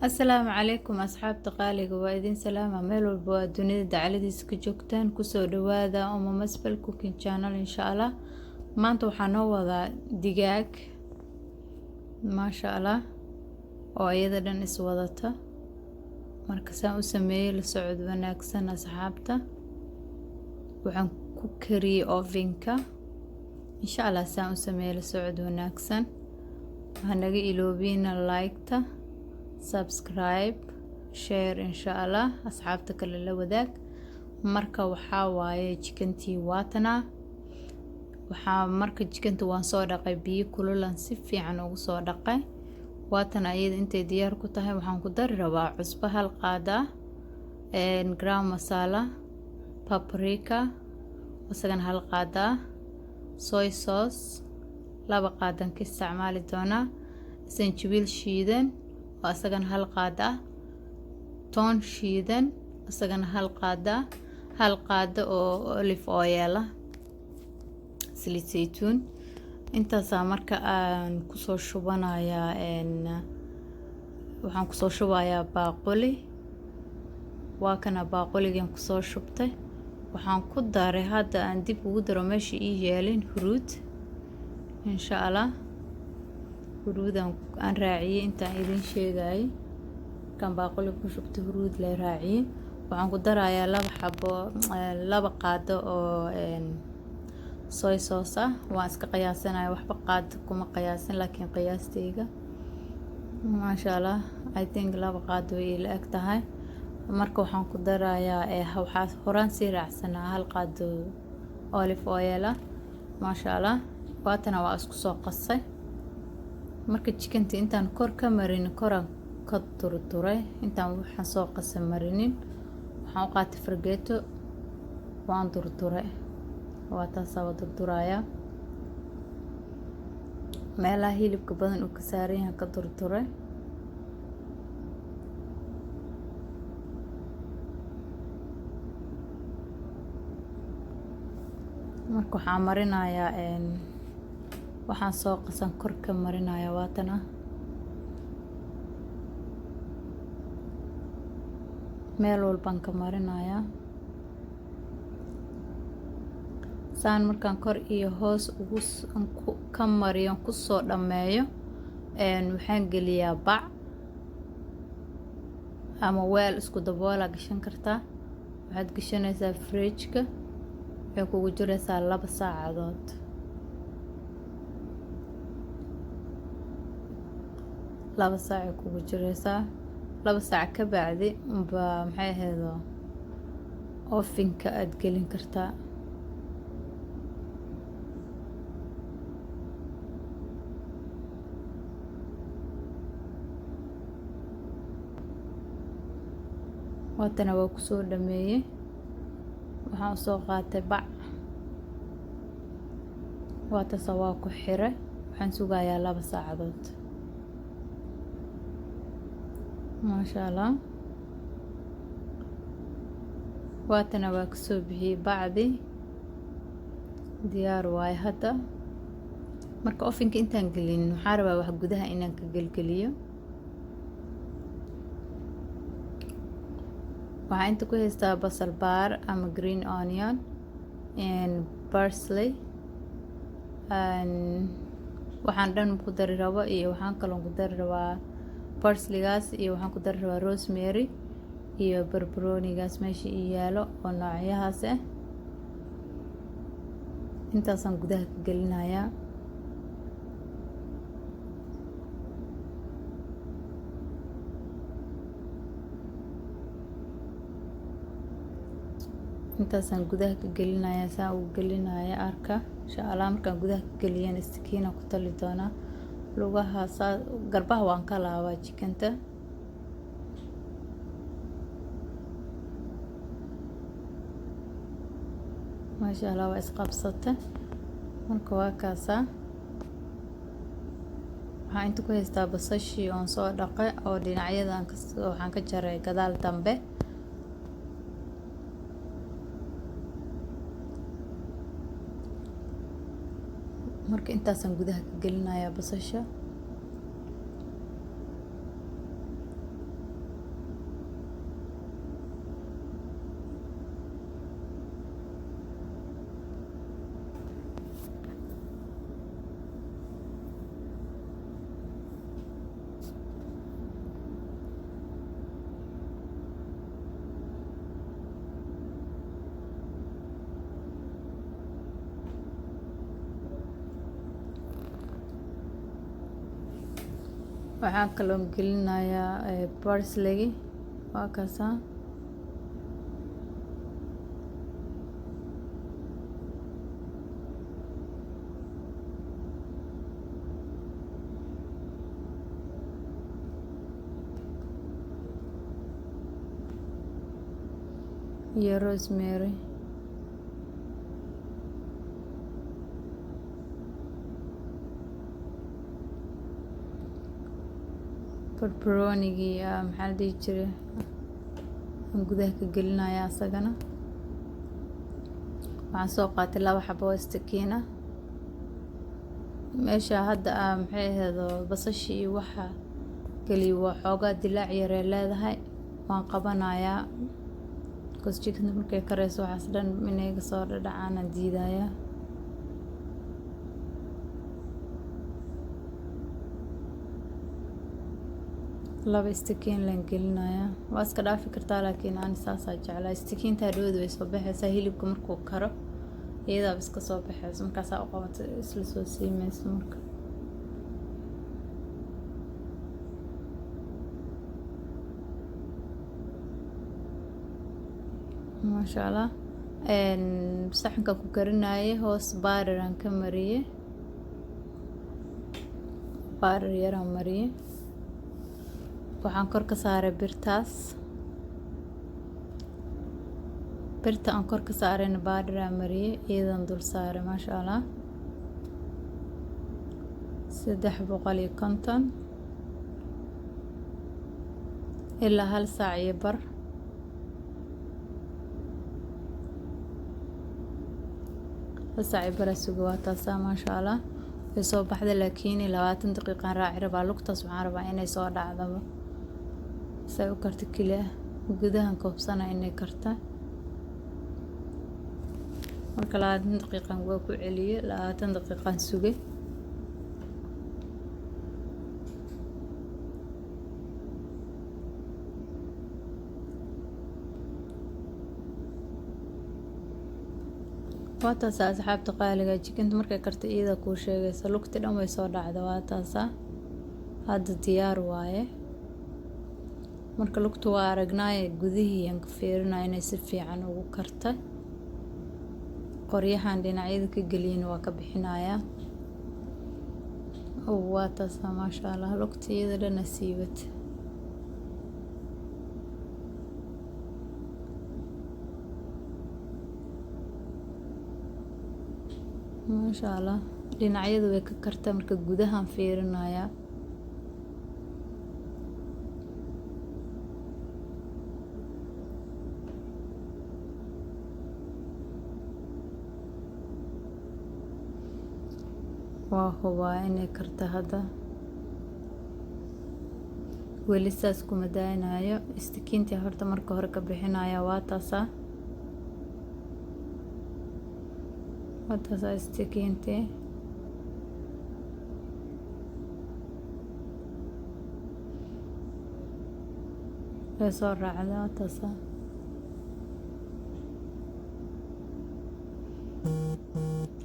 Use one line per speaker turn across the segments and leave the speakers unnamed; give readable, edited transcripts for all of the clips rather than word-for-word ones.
Asalaamu calaykum asxaabta qaaliga, waa idin salaama meel walba waa dunida dacaladiisa ka joogtaan. Kusoo dhawaada Uma Masbel Cooking Channel. Insha Allah maanta waxaa noo wadaa digaag, maasha Allah, oo iyada dhan iswadata. Marka saan u sameeyey la socod wanaagsan, asxaabta. Waxaan ku kariyey ovenka. Insha Allah saan u sameeyey la socod wanaagsan. Hanaga iloobina like-ta, subscribe, share, insha Allah asxaabta kale la wadaag. Marka waxaa waaye chickentii waatana. Waxaa marka chickenta waan soo dhaqay, biyo kululan si fiican ugu soo dhaqay. Waatana iyada intay diyaar ku tahay. Waxaan ku dari rabaa cusbo hal qaada ah, garam masala, paprika isagana hal qaada ah, soy sauce 2 qaadan ka isticmaali doonaa, sanjabiil shiidan oo isagana hal qaada ah, toon shiidan isagana hal qaada ah, hal qaado oo olive oil ah, saliid saytuun. Intaasaa marka aan kusoo shubanayaa. Waxaan kusoo shubayaa baaquli. Waa kana baaquligan kusoo shubtay. Waxaan ku daray hadda aan dib ugu daro meesha ii yeelin huruud. Insha Allah huruudan aan raaciyey intaan idin sheegayay. Markaan baaquliga ku shubtay huruud la raaciyey. Waxaan ku darayaa 2 xabo, 2 qaado oo soy sauce ah. Waan iska qiyaasanaya, waxba qaado kuma qiyaasin, laakiin qiyaastayga, maasha Allah, I think 2 qaado way ila eg tahay. Marka waxaan ku darayaa, waxaa horaan sii raacsanaa hal qaado olive oil ah, maasha Allah. Waatana waa isku soo qasay. Marka chickenta intaan kor ka marin, koraan ka durduray. Intaan waxaan soo qasa marinin, waxaan u qaatay fargeeto, waan durduray. Waa taasaa, waa durdurayaa. Meelaha hilibka badan uu ka saaran yahay ka durduray. Marka waxaan marinayaa, waxaan soo qasan kor ka marinayaa. Waatana meel walbaan ka marinayaa. Saan markaan kor iyo hoos ugu ka mariyo, kusoo dhammeeyo, waxaan geliyaa bac ama weel isku daboolaa gashan kartaa. Waxaad gashanaysaa fridge-ka, waxay kugu jiraysaa 2 saacadood. 2 saacay kugu jiraysaa. 2 saac ka bacdi unbaa, maxay ahaydo, ovenka aada gelin kartaa. Waatana waa kusoo dhameeyey. Waxaan usoo qaatay bac, waatasa waa ku xiray. Waxaan sugayaa 2 saacadood, maasha Allah. Waatana waa kasoo bixiyey bacdi, diyaar waaye hadda. Marka ovenka intaan gelin, waxaan rabaa wax gudaha inaan ka gelgeliyo. Waxaa inta ku haystaa basal baar ama green onion and parsley. Waxaan dhan ku dari rabo iyo waxaan kaloon ku dari rabaa parsleygaas, iyo waxaan ku dari rabaa rosemary iyo barbaroonigaas meesha ii yaalo oo noocyahaas ah. Intaasaan gudaha ka gelinayaa. Intaasaan gudaha ka gelinayaa. Saan ugu gelinaya arka, insha Allah. Markaan gudaha ka geliyana istikiina ku tali doonaa. Lugaha saa, garbaha waan ka laabaa chickenta. Maasha Allah, waa isqabsata. Marka waa kaasaa. Waxaan inta ku haystaa basashii oon soo dhaqay oo dhinacyadan waxaan ka jaray gadaal dambe. Marka intaasaan gudaha ka gelinayaa basasha. Waxaan kaloo gelinayaa parsley, waa kaasaa. Iyo rosemary. Barbaroonigii, maxaa la dhihi jiray, aan gudaha ka gelinaya asagana. Waxaan soo qaatay 2 xabo oo istakiina. Meesha hadda maxay ahayd, basashii iyo waxa geliyo, waa xoogaa dilaac yaree leedahay. Waan qabanayaa because chicken markay kareyso waxaas dhan inay iga soo dhadhacaan aan diidayaa. 2 istakiin laan gelinayaa. Waa iska dhaafi kartaa, laakiin ani saasaa jeclaa. Istakiinta hadhowda way soo baxaysaa hilibka markuu karo, iyadaaba iska soo baxayso. Markaasaa u qabato isla soo siimayso marka. Maasha Allah. Saxanka ku karinayay hoos butter aan ka mariyay, butter yaraan mariyay. Waxaan kor ka saaray birtaas. Birta aan kor ka saarayna butter aan mariyay, iyadan dul saaray. Maasha Allah. 350 ilaa 1.5 saac. 1.5 saac suga. Waa taasaa, maasha Allah, way soo baxday, laakiin 20 daqiiqaan raaci rabaa lugtaas. Waxaan rabaa inay soo dhacdaba say u karto keliya. Gudahan koobsana inay karta. Marka 20 daqiiqan waa ku celiyey, 20 daqiiqaan sugay. Waa taasaa, asxaabta qaaliga. Chickenka markay karto iyada kuu sheegaysa. Lugti dhan way soo dhacda. Waa taasaa, hadda diyaar waaye. Marka lugta waa aragnaaye, gudihii aan ka fiirinaya inay si fiican ugu kartay. Qoryahan dhinacyada ka geliyana waa ka bixinayaa. Waa taasaa, maasha Allah, lugta iyada dhana siibat. Maasha Allah, dhinacyadu way ka kartaa. Marka gudahan fiirinayaa. Waa hubaa inay karta. Hadda weli saas kuma daaynayo. Istikiintii horta marka hore ka bixinaya. Waa taasaa, waa taasaa istikiintii. Way soo raacda. Waa taasaa.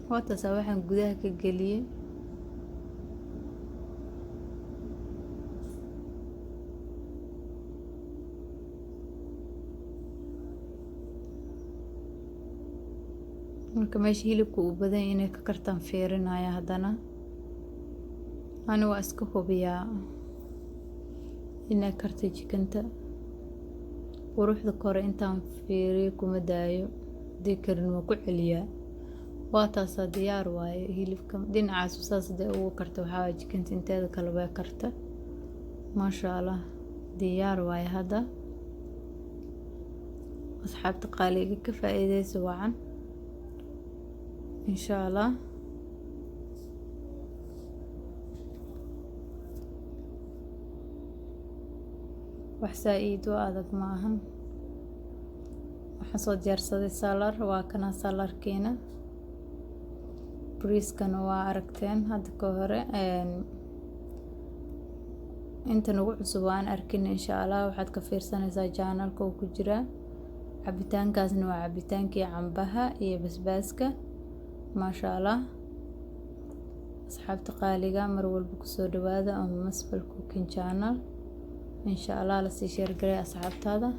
Waa taasaa waxaan gudaha ka geliyey. Marka meesha hilibka uu badan yahay inay ka kartaan fiirinaya. Haddana ani waa iska hubiyaa inay kartay chickenta. Quruxda kore intaan fiiriyo kuma daayo. Haddii karin waa ku celiyaa. Waa taasaa, diyaar waaye hilibka. Dhinacaas saas hadee ugu karta, waxaa waaye chickenta inteeda kale way karta. Maasha Allah, diyaar waaye hadda. Asxaabta qaaliga, ka faa'iideysi wacan, insha Allah. Wax saa-iid u adag ma ahan. Waxaan soo diyaarsaday salad. Waa kana saladkiina. Bariiskana waa aragteen hadda ka hore. Inta nagu cusub waan arkin, insha Allah waxaad ka fiirsanaysaa channelka uu ku jiraa. Cabitaankaasna waa cabitaankii cambaha iyo basbaaska. Maasha Allah. Asxaabta qaaliga, mar walba kusoo dhawaada Uma Masbal Cooking Channel. Insha Allah lasii share garay asxaabtaada.